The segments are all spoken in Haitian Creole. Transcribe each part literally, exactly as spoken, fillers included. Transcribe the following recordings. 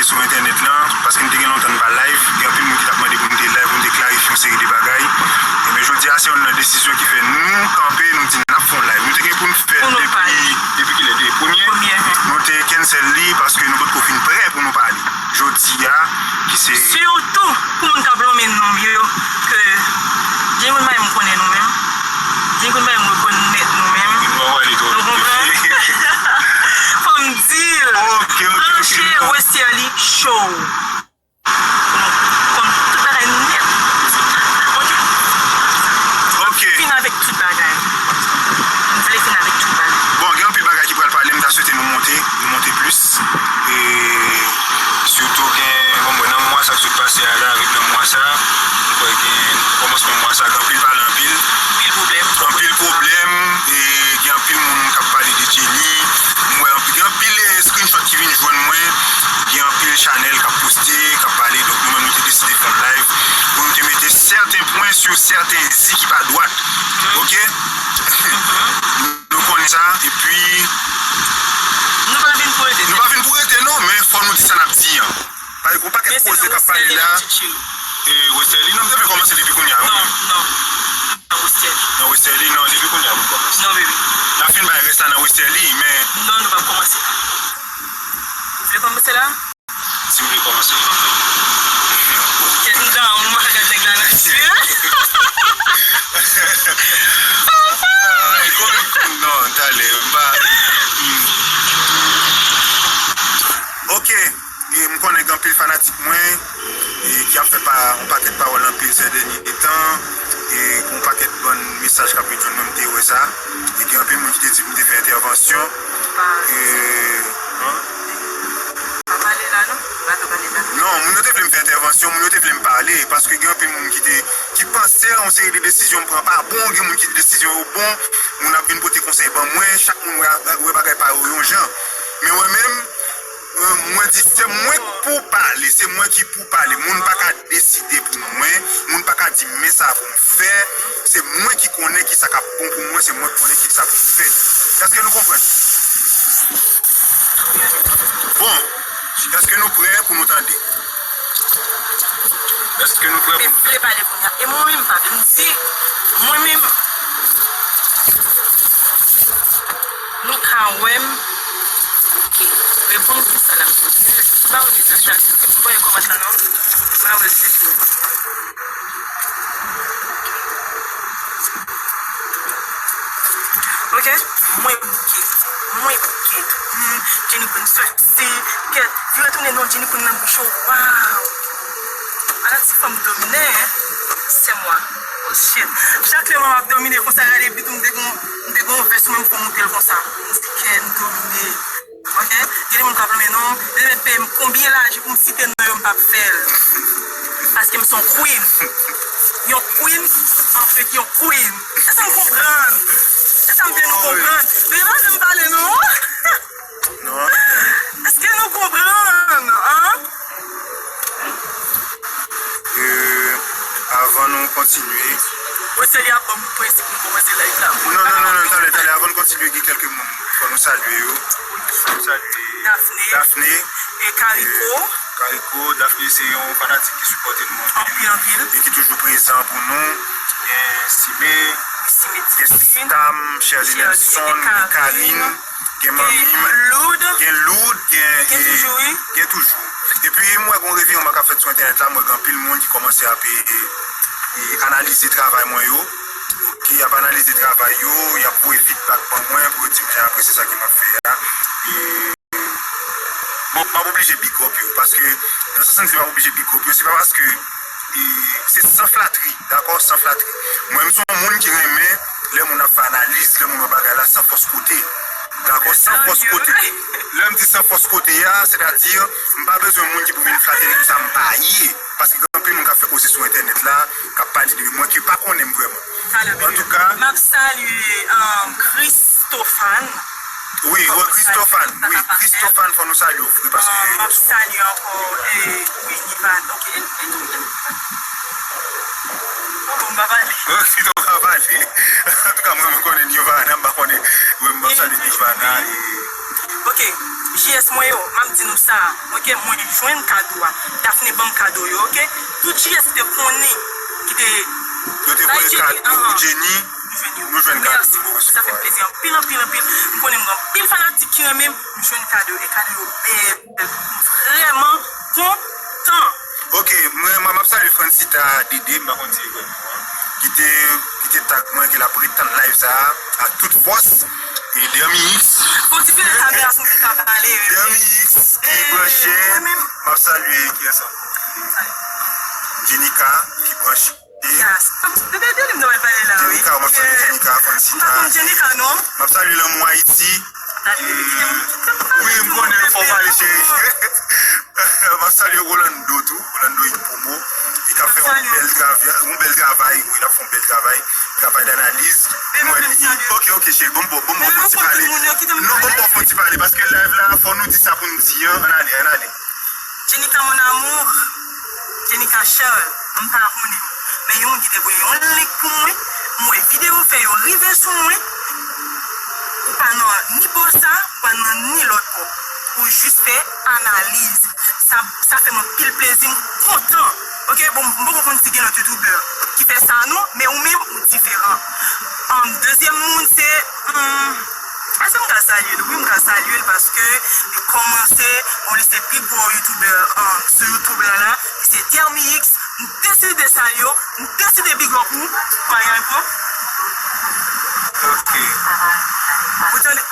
sou entènèt lan, paske nou te gen lontan n pa live, gen anpil moun ki t ap mande pou nou te live, pou nou te klarifye yon seri de bagay. Ebyen, jodi a, se youn nan desizyon ki fè nou kanpe, nou di n ap fè yon live. Nou te gen pou n fè l depi, depi kilè? Depi premye? Premye. Nou te cancel li paske nou potko fin prè pou nou pale. Jodi a, ki se Sitou pou moun k ap lonmen non m yo, ke Jenny Queen pa menm konnen nou menm. Jenny Queen pa menm rekonèt nou menm. Nou konprann? Fò m di l. Ok, ok, ok. Branche Westerlie Show. Pou nou konn tout bagay nèt. Ok? Ok. Fin avèk tout bagay. M vle fin avèk tout bagay. Bon, gen anpil bagay ki pral pale, m ta swete nou monte, nou monte plis. E sitou gen, bon, mwen, nan mwa sa k sot pase a la, avèk nan mwa sa, m kwè gen, kòmansman mwa sa, gen anpil pale anpil. Anpil pwoblèm. Anpil pwoblèm, e gen anpil moun k ap pale de Jenny. M wè anpil, gen anpil, eh, screenshot ki vin jwenn mwen. Gen anpil chanèl k ap poste, k ap pale. Donk, nou menm, nou te deside fè yon live pou nou te mete sèten pwen sou sèten zi ki pa dwat. Ok? Nou konnen sa, epi Nou pa vin pou rete. Nou pa vin pou rete, non, men fò nou di sa n ap di an. Paske gon pakèt koze k ap pale la. E, Westerlie, non, m te vle kòmanse depi kounye a, wi. Non, non. Nan Westerlie. Nan Westerlie, non, depi kounye a, nou kòmanse. Non, baby. N ap fin bay rès la nan Westerlie, men Non, nou p ap kòmanse la. Ou vle kòmanse la? Si w vle kòmanse. Kèt m down, m pa gad nèg la nan zye. Ay, non, talè, m pa. Ok, e m konnen gen anpil fanatik mwen, e ki ap fè pa, yon pakèt pawòl anpil sè dènye tan, e yon pakèt bann mesaj k ap vin jwenn mwen, m te wè sa, e gen anpil moun ki te di m te fè entèvansyon. Pa, e, pa pale la, non. Pa ka pale la. Non, moun yo te vle m fè entèvansyon, moun yo te vle m pale, paske gen anpil moun ki te, ki panse yon seri de desizyon m pran pa bon, gen moun ki di desizyon yo bon, moun ap vin pote konsèy ban mwen, chak moun wè, wè bagay pa yo yon jan. Men mwen menm, euh, mwen di se mwen k pou pale, se mwen ki pou pale. Moun pa ka deside pou mwen, moun pa ka di men sa pou m fè, se mwen ki konnen ki sa k ap bon pou mwen, se mwen ki konnen ki sa pou m fè. Èske nou konprann? Bon, èske nou prè pou nou tande? Èske nou prè pou nou tande? Vle pale kounye a. E mwen menm, pa vle m di, mwen menm, nou ka wè m. Ok. Reponn pou sa la, m di. M pa wè mesaj la. M pa wè kòmantè non. M pa wè l ditou. Ok? Mwen bouke. Mwen bouke. Hmm, Jenny Queen soti. Kèt. Vire tounen non Jenny Queen nan bouch ou. Waw. Ala ti fanm domine, hein? C'est moi. Oh shit. Chak lè mwen ap domine konsa, gade bit ou, m te gon, m te gon vès ou menm pou monte l konsa. M di kè m domine. Ok? Gen de moun k ap lonmen non m. Demen peye m konbyen lajan pou m site non yo, m p ap fè l. Paske m se yon queen. Yon queen, anfèt, yon queen. Èske n konprann? Se sa m vle nou konprann. Men pa janm pale non. Non. Èske nou konprann? Hein? Euh, avan nou kontinye. Westerlie ap ban m prensip pou m kòmanse live la. Non, non, non, non, talè, talè, avan n kontinye, gen kèlke moun fò nou salye yo. Fò nou salye Daphné. Daphné. E Caricot. Euh, Caricot, Daphné se yon fanatik ki sipòte nou anpil. Anpil, anpil. E ki toujou prezan pou nou. Gen Sime, Sime gen Stam, Sherly Nelson, gen Karine. Gen manmi m, gen Loud, gen, gen toujou. Epi m wè gon reviwman k ap fèt sou entènèt la, m wè gen anpil moun ki kòmanse ap, e, e, analize travay mwen yo. Ok, y ap analize travay yo, y ap voye feedback ban mwen pou yo di m jan yo apresye sa ke m ap fè a. E, bon, m ap oblije big up yo, paske nan sans m di m ap oblije big up yo, se pa paske E, se san flatri, dakò? San flatri. Mwen, m se yon moun ki renmen lè moun ap fè analiz, lè moun wè bagay la san fòs kote. Dakò? San fòs kote. Lè m di san fòs kote a, sètadi, m pa bezwen moun ki pou vin flate m pou sa m pa ye. Paske gen anpil moun k ap fè koze sou entènèt la, k ap pale de mwen, ki pa konnen m vrèman. Antouka, m ap salye, um, Christophane. Wi, wi, Christophane, wi, Christophane, fò nou salye w vre, paske m ap salye ankò, e, wi, Nivane. Ok, e, e, e, oh, m pa pale. Christophane pa pale. Antouka, mwen, mwen konnen Nivane, m pa konnen. Wi, m ap salye Nivane, e, Ok, J S mwen yo, m ap di nou sa, ok, mwen jwenn kado a. Daphné ban m kado yo, ok. Tout J S ki te konnen, ki te Yo te voye kado pou Jenny. Nou jwenn yo. Nou jwenn kado. Mèsi bokou, sa fè m plezi anpil, anpil, anpil. M konnen m gen anpil fanatik ki renmen m, m jwenn kado yo, e kado yo bèl. M vrèman kontan. Ok, mwen, mwen, m ap salye Francita Dede, m pa konn si li konn nou an, ki te, ki te tag mwen ke l ap ret tann live sa a, a tout fòs. E Dermi X. Fon ti fè kamera sou ki ka pale, wi. Dermi X ki branche, m ap salye, ki ansanm? Jenika ki branche. Yes. Tande, tande, m pale la, wi. Jenika, m ap salye Jenika, Francita. M pa konn Jenika, non. M ap salye Lanmou Ayiti. Wi, m konnen, fò w pale, cheri. M ap salye Rolando tou, Rolando Ipomo. Li k ap fè yon bèl travay, yon bèl travay, wi, l ap fè yon bèl travay, travay danaliz. Mwen, li, ok, ok, cheri, bon, bon, bon, bon, fon ti pale. Non, bon, bon, fon ti pale, paske live la, fò nou di sa pou n di an, ann ale, ann ale. Jenika, mon amour, Jenika Charles, m pa konnen. Men yon moun ki te voye yon link pou mwen, m wè videyo fè yo rive sou mwen. Ou pa nan ni bò sa, ou pa nan ni lòt bò. Ou jis fè analiz. Sa, sa fè m anpil plezi, m kontan. Ok, bon, m poko konn si gen lòt youtubè ki fè sa non, men ou menm, ou diferan. Um, dezyèm moun, se, um, èske m ka salye l? Wi, m ka salye l paske li kòmanse, bon, li se pi gwo youtubè, um, sou YouTube la, la. Li se Dermi X. M deside salye w, m deside big up ou, pa gen pwoblèm. Ok. Ou tande?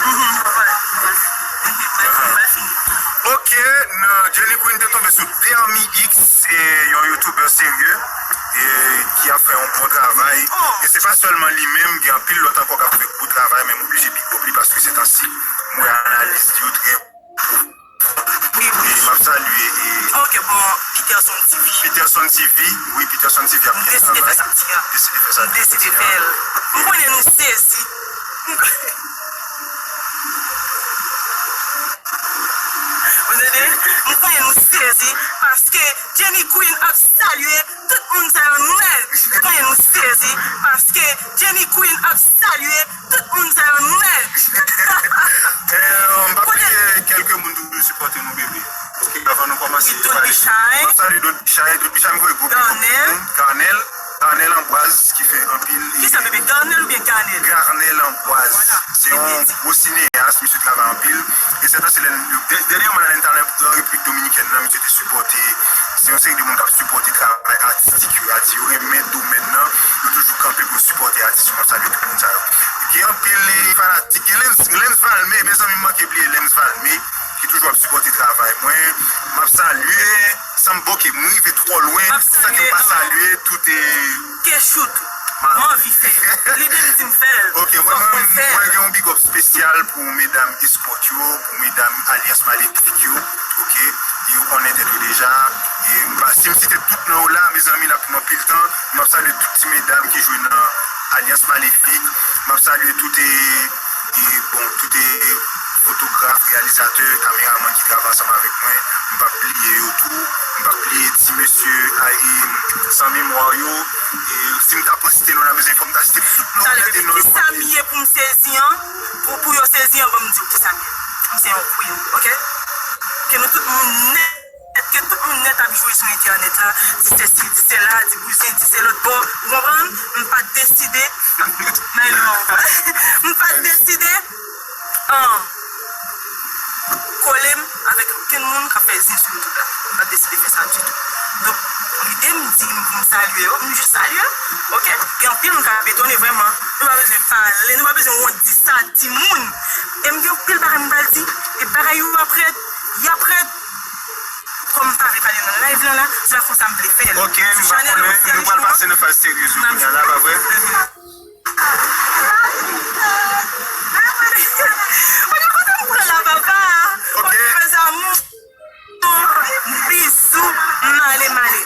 Mhm, mhm, m pral fini. Ok, nan Jenny Queen te tonbe sou Dermi X, e, yon youtubè serye, e, ki ap fè yon bon travay. E se pa sèlman li menm, gen anpil lòt ankò k ap fè gwo travay, men m oblije big up li paske se tansi, m wè analiz li yo trè Wi, wi. E m ap salye, e, Ok, bon, Peterson T V. Peterson T V, wi, Peterson T V ap fè travay. M deside fè sa m di a. Deside fè sa. M deside fè l. M konnen nou sezi. Ou tande? M konnen nou sezi paske Jenny Queen ap salye tout moun sa yo nèt. M konnen nou sezi paske Jenny Queen ap salye tout moun sa yo nèt. Eh, m pa bliye kèlke moun toujou sipòte nou, bebe. Ok, avan nou kòmanse pale. M ap salye Don Bichay. Don Bichay, m voye gwo big up pou nou. Garnel. Garnel Ambroise ki fè anpil. Kisa, bebe? Garnel oubyen Garnel? Garnel Ambroise. Se yon gwo sineyas, misye travay anpil. E sèten se lè, dè-, dènyèman, lè n t al nan Repiblik Dominikèn nan, misye te sipòte. Se yon seri de moun k ap sipòte travay atistik yo. Ati yo renmen domèn nan. Yo toujou kanpe pou yo sipòte atis yo. M ap salye tout moun sa yo. Gen anpil, e, fanatik. Gen Lens, Lens Valme. Mezanmi, m manke bliye Lens Valme ki toujou ap sipòte travay mwen. M ap salye Sanm Boke. M rive twò lwen san ke m pa salye tout, e, Keshoot. M anvi fè l. Lide m di m fè l. Ok, mwen, mwen, mwen gen yon big up espesyal pou medam Espòt yo, pou medam Alyans Malefik yo, ok? Yo konnen tèt yo deja. E m pa, si m site tout non yo la, mezanmi, n ap pran anpil tan. M ap salye tout ti medam ki jwe nan Alyans Malefik. M ap salye tout, e, e, bon, tout, e, fotograf, reyalizatè, kameramann ki travay ansanm avèk mwen. M p ap bliye yo tou. M p ap bliye ti mesye, a, e, san memwa yo. E si m ta pran site non la, mezanmi, fò m ta site tout non yo. Talè, bebe, kisa m ye pou m sezi an? Pou, pou yo sezi an, ban m di w kisa m ye. M se yon queen, ok? Ke nou tout moun nèt, ke tout moun nèt ap jwe sou entènèt la, di sesi, di sela, di bouzen, di se lòt bò, ou konprann? M pa t deside, men non, m pa t deside, um, kole m avèk okenn moun k ap fè zen sou YouTube la. M pa t deside fè sa ditou. Donk, lide m di m pou m salye yo, m jis salye yo. Ok? Gen anpil moun k ap etone vrèman. Nou pa bezwen pale, nou pa bezwen wont di sa, timoun. E m gen anpil bagay m pral di. E bagay yo ap rèd, y ap rèd. Kòm m pa vle pale nan live lan la, se pa konsa m vle fè l. Ok, m pa konnen, nou pral pase nan faz serye yo kounye a la, pa vre? Mwen kontan m pran la, papa. Ok. Ok, mes amours. Bizou, m ale, m ale.